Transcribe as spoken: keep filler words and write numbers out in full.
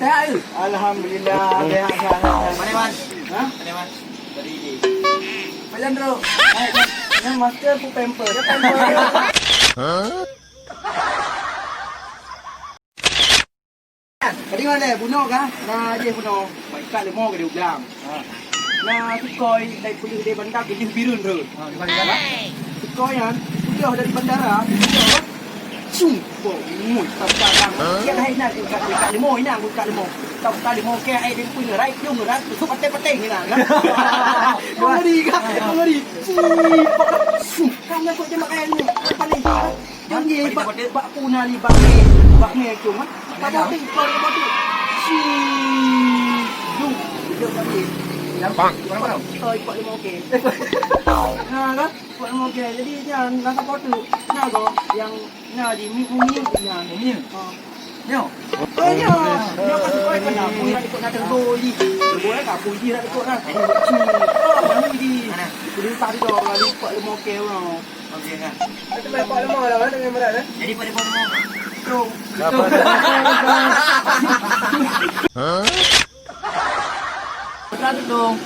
Sehat, eh? Alhamdulillah, sehat, sehat, sehat. Mana, Man? Hah? Mana, Man? Tadi ni. Pak Chandra. Hai, nyan, nyan masker pu pamper. Ya, pamper. Tadi mana? Bunoe kah? Nah, je bunoe. Baik, kat lemo ke dia bilang. Ha. Na sukoi dari pulih dari bandar ke jih Bireuen tu. Ha, di mana? Sukoi kan, udah dari bandara, udah. Sung, kok mui tak kadang. Dia dah ingat kat, kat lemo, ingat kat lemo. Tak kat lemo ke ai dia pun rai, dia rai, tu patai-patai ni lah. Ngeri kan? Ngeri. Sung, kan aku je makan ni. Paling Janji bak, bak puna ni, bak mé, bak mé cung, ha? Bak batu, bak batu. Si, du, duduk bak mé. Nampak? Orang mana? Oh, ikut lima okey. Ha, kan? Ikut lima okey. Jadi, nyan, rasa batu. Nah, go, yang, nah, di mi, umi, nyan. Umi? Ha. Nyo? Oh, nyo. Nyo kan sekolah kan, aku nak ikut nak tergol ni. Tergol kan, aku ni nak ikut nak. Oh, mana ni? Mana? Aku di tadi dah, lalu ikut lima okey orang. Okey, nah. Itu main pak lemah lah, kan, dengan berat, eh? Jadi, pada pak lemah. Betul. Betul tu dong.